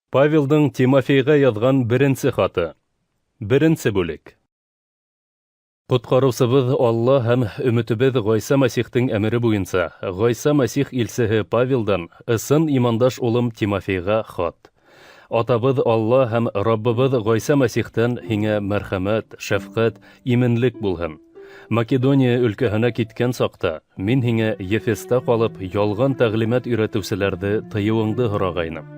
Павелдың Тимофейға яҙған беренсе хаты. Беренсе бүлек. Ҡотҡарыусыбыҙ Алла һәм өмөтөбөҙ Ғайса Мәсихтең әмере буйынса, Ғайса Мәсих илсеһе Павелдан ысын имандаш улым Тимофейға хат. Атабыҙ Алла һәм Раббыбыҙ Ғайса Мәсихтән һиңә мәрхәмәт, шәфҡәт, именлек булһын. Македония өлкәһенә киткән саҡта мин һиңә Ефеста ҡалып ялған тәғлимәт өйрәтеүселәрҙе тыйыуыңды һорағайным.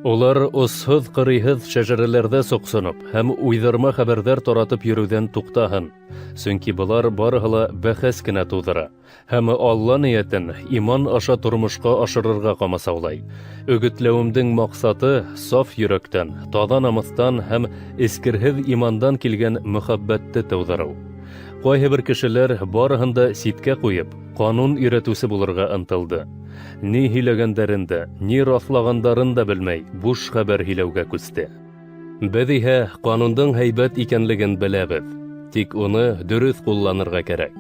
Улар осһоҙ-ҡырыйһыҙ шәжәрәләрҙә соҡсоноп һәм уйҙырма хәбәрҙәр таратып йөрөүҙән туҡтаһын, сөнки былар барыһы ла бәхәс кенә тыуҙыра һәм Алла ниәтен иман аша тормошҡа ашырырға ҡамасаулай. Өгөтләүемдең маҡсаты саф йөрәктән, таҙа намыҫтан һәм эскерһеҙ имандан килгән мөхәббәтте тыуҙырыу. Ҡайһы бер кешеләр барыһын да ситкә ҡуйып, ҡанун өйрәтеүсе булырға ынтылды. Ни һөйләгәндәрен дә, ни раҫлағандарын да белмәй, буш хәбәр һөйләүгә күсте. Беҙ иһә ҡанундың һәйбәт икәнлеген беләбеҙ, тик уны дөрөҫ ҡулланырға кәрәк.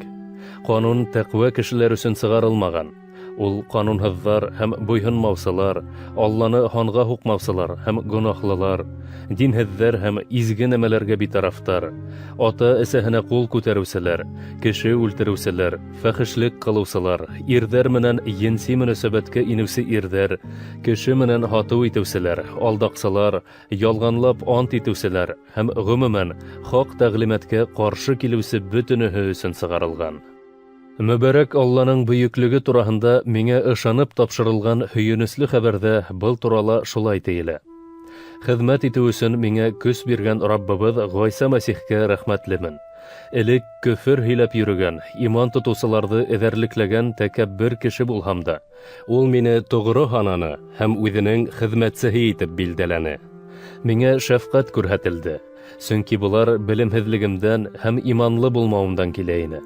Ҡанун тәҡүә кешеләр өсөн сығарылмаған. Ул ҡанунһыҙҙар һәм буйһонмаусылар, Алланы һанға һуҡмаусылар һәм гонаһлылар, динһеҙҙәр һәм изге нәмәләргә битарафтар, ата-әсәһенә ҡул күтәреүселәр, кеше үлтереүселәр, фәхешлек ҡылыусылар, ирҙәр менән енси мөнәсәбәткә инеүсе ирҙәр, кеше менән һатыу итеүселәр, алдаҡсылар, ялғанлап ант итеүселәр һәм, гомумән, хаҡ тәгълимәткә ҡаршы килеүсе бөтөнөһө өсөн сығарылған. Мөбәрәк Алланың бөйөклөгө тураһында миңә ышанып тапшырылған һөйөнөслө хәбәрҙә был турала шулай тейелә. Хеҙмәт итеү өсөн миңә көс биргән Раббыбыҙ Ғайса Мәсихкә рәхмәтлемен. Элек көфөр һөйләп йөрөгән, иман тотоусыларҙы эҙәрлекләгән тәкәббер кеше булһам да, ул мине тоғро һананы һәм үҙенең хеҙмәтсеһе итеп билдәләне. Миңә шәфҡәт күрһәтелде, сөнки былар белемһеҙлегемдән һәм иманлы булмауымдан килә ине.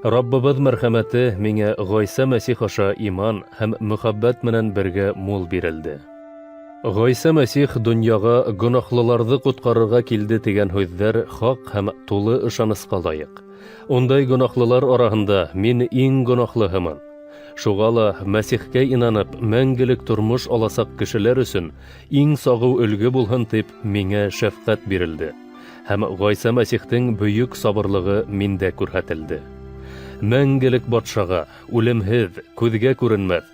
Раббыбыҙ мәрхәмәте миңә Ғайса Мәсих аша иман һәм мөхәббәт менән бергә мул бирелде. Ғайса Мәсих донъяға гонаһлыларҙы ҡотҡарырға килде тигән һүҙҙәр хаҡ һәм тулы ышанысҡа лайыҡ. Ундай гонаһлылар араһында мин иң гонаһлыһымын. Шуға ла Мәсихкә инанып мәңгелек тормош аласаҡ кешеләр өсөн иң сағыу өлгө булһын тип миңә шәфҡәт бирелде. Һәм Ғайса Мәсихтең бөйөк сабырлығы миндә күрһәтелде. Мәңгелек батшаға, үлемһеҙ, күҙгә күренмәҫ,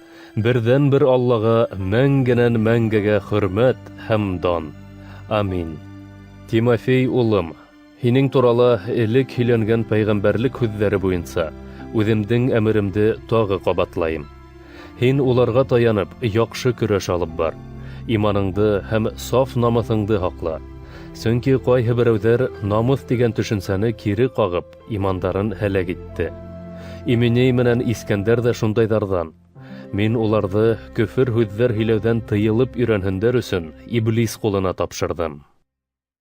берҙән-бер Аллаға мәңгенән мәңгегә хөрмәт һәм дан. Амин. Тимофей улым, һинең турала элек һөйләнгән пәйғәмбәрлек һүҙҙәре буйынса үҙемдең әмеремде тағы ҡабатлайым. Һин уларға таянып, яҡшы көрәш алып бар. Иманыңды һәм саф намыҫыңды һаҡла. Сөнки ҡайһы берәүҙәр намыҫ тигән төшөнсәне кире ҡағып, имандарын һәләк итте. Именей менән Искәндәр ҙә шундайҙарҙан. Мин уларҙы көфөр һүҙҙәр һөйләүҙән тыйылып өйрәнһендәр өсөн иблис ҡулына тапшырҙым.